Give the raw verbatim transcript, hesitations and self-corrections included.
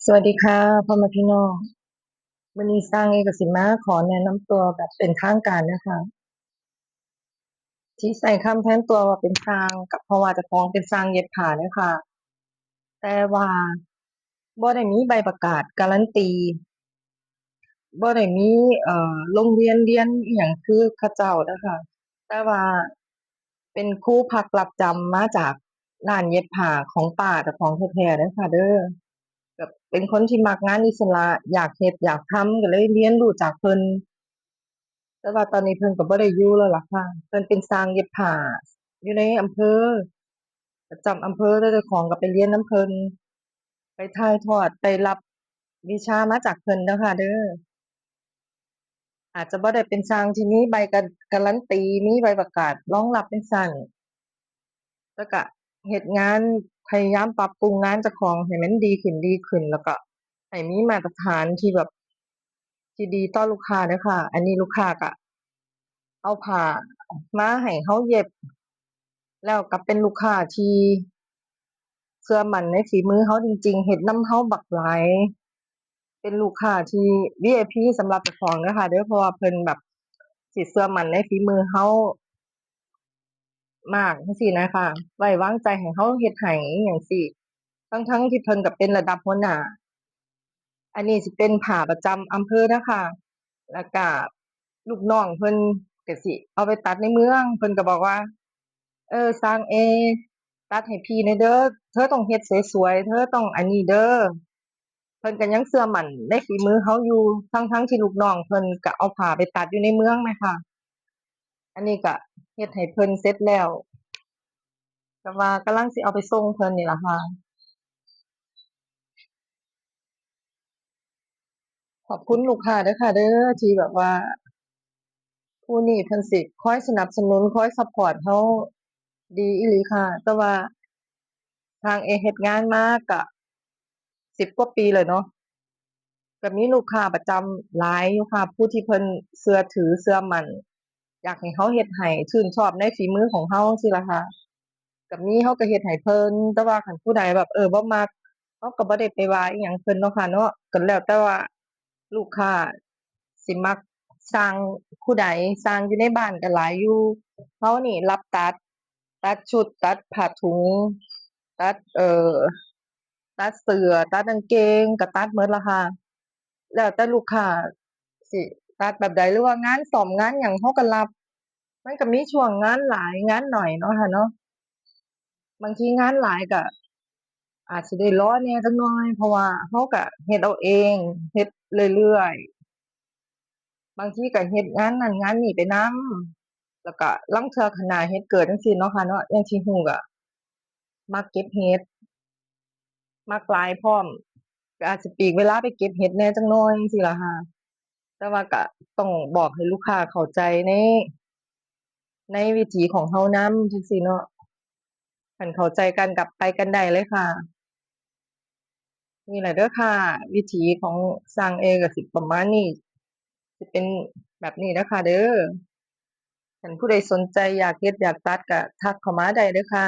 สวัสดีค่ะ พ่อแม่พี่น้อง มื้อนี้ช่างเอก็สิมาขอแนะนำตัวแบบเป็นทางการนะคะ ที่ใช้คำแทนตัวว่าเป็นช่างก็เพราะว่าเจ้าของเป็นช่างเย็บผ้าเด้อค่ะ แต่ว่าบ่ได้มีใบประกาศการันตี บ่ได้มี เอ่อ โรงเรียนเรียนอิหยังคือเขาเจ้าเด้อค่ะ แต่ว่าเป็นครูพักรับจ้างมาจากร้านเย็บผ้าของป้าเจ้าของแท้ๆเด้อค่ะเด้อ แบบเป็นคนที่มักงานอิสระ อยากเฮ็ดอยากทำ ก็เลยเรียนรู้จากเพิ่น แต่ว่าตอนนี้เพิ่นก็บ่ได้อยู่แล้วล่ะค่ะ เพิ่นเป็นช่างเย็บผ้าอยู่ในอำเภอ ประจำอำเภอ แล้วเจ้าของก็ไปเรียนนำเพิ่น ไปถ่ายทอด ไปรับวิชามาจากเพิ่นเด้อค่ะเด้อ อาจจะบ่ได้เป็นช่างที่มีใบกะ-, การันตี มีใบประกาศรองรับจั่งซั้น แต่ก็เฮ็ดงาน พยายามปรับปรุงงานเจ้าของให้มันดีขึ้น ดีขึ้น แล้วก็ให้มีมาตรฐานที่แบบ ที่ดีต่อลูกค้าเด้อค่ะ อันนี้ลูกค้าก็เอาผ้ามาให้เฮาเย็บ แล้วก็เป็นลูกค้าที่เชื่อมั่นในฝีมือเฮาจริงๆ เฮ็ดนำเฮาบักหลาย เป็นลูกค้าที่ วี ไอ พี สำหรับเจ้าของเด้อค่ะเด้อ เพราะว่าเพิ่นแบบสิเชื่อมั่นในฝีมือเฮามากจั่งซี้นะคะ ไว้วางใจให้เฮาเฮ็ดให้อิหยังซี้ ทั้งๆที่เพิ่นก็เป็นระดับหัวหน้า อันนี้สิเป็นผ้าประจำอำเภอเด้อค่ะ แล้วก็ลูกน้องเพิ่นก็สิเอาไปตัดในเมือง เพิ่นก็บอกว่า เออ ช่างเอ ตัดให้พี่แหน่เด้อ เธอต้องเฮ็ดสวยๆ เธอต้องอันนี้เด้อ เพิ่นก็ยังเชื่อมั่นในฝีมือเฮาอยู่ ทั้งๆที่ลูกน้องเพิ่นก็เอาผ้าไปตัดอยู่ในเมืองแหมค่ะ อันนี้ก็เฮ็ดให้เพิ่นเสร็จแล้ว แต่ว่ากำลังสิเอาไปส่งเพิ่นนี่ล่ะค่ะ ขอบคุณลูกค้าเด้อค่ะเด้อ ที่แบบว่า ผู้นี้เพิ่นสิคอยสนับสนุน คอยซัปพอร์ตเฮาดีอีหลีค่ะ แต่ว่าช่างเอเฮ็ดงานมาก็สิบกว่าปีแล้วเนาะ ก็มีลูกค้าประจำหลายอยู่ค่ะ ผู้ที่เพิ่นเชื่อถือเชื่อมั่น อยากให้เฮาเฮ็ดให้ ชื่นชอบในฝีมือของเฮาจั่งซี้ล่ะค่ะ ก็มี เฮาก็เฮ็ดให้เพิ่น แต่ว่าคันผู้ใดแบบ เออ บ่มัก เฮาก็บ่ได้ไปว่าอิหยังเพิ่นเนาะค่ะเนาะ ก็แล้วแต่ว่าลูกค้าสิมักช่างผู้ใด ช่างอยู่ในบ้านก็หลายอยู่ เฮานี่รับตัด ตัดชุด ตัดผ้าถุง ตัด เอ่อ ตัดเสื้อ ตัดกางเกง ก็ตัดหมดล่ะค่ะ แล้วแต่ลูกค้าสิตัดแบบใด หรือว่างานซ่อมงานหยังเฮาก็รับ มันก็มีช่วงงานหลายงานน้อยเนาะค่ะเนาะ บางทีงานหลายก็อาจสิได้รอแหน่จักหน่อย เพราะว่าเฮาก็เฮ็ดเอาเอง เฮ็ดเรื่อยๆ บางทีก็เฮ็ดงานนั้นงานนี้ไปนำ แล้วก็ลางเทื่อขนาดเหตุเกิดจั่งซี้เนาะค่ะเนาะ อย่างที่ฮู้ก็มักเก็บเห็ด มักหลายพร้อม ก็อาจสิปลีกเวลาไปเก็บเห็ดแหน่จักหน่อยจั่งซี้ล่ะค่ะ แต่ว่าก็ต้องบอกให้ลูกค้าเข้าใจใน ในวิถีของเฮานำจั่งซี้เนาะ คันเข้าใจกันก็ไปกันได้เลยค่ะ นี่แหละเด้อค่ะ วิถีของช่างเอก็สิประมาณนี้ สิเป็นแบบนี้เด้อค่ะเด้อ คันผู้ใดสนใจอยากเฮ็ดอยากตัดก็ทักเข้ามาได้เด้อค่ะ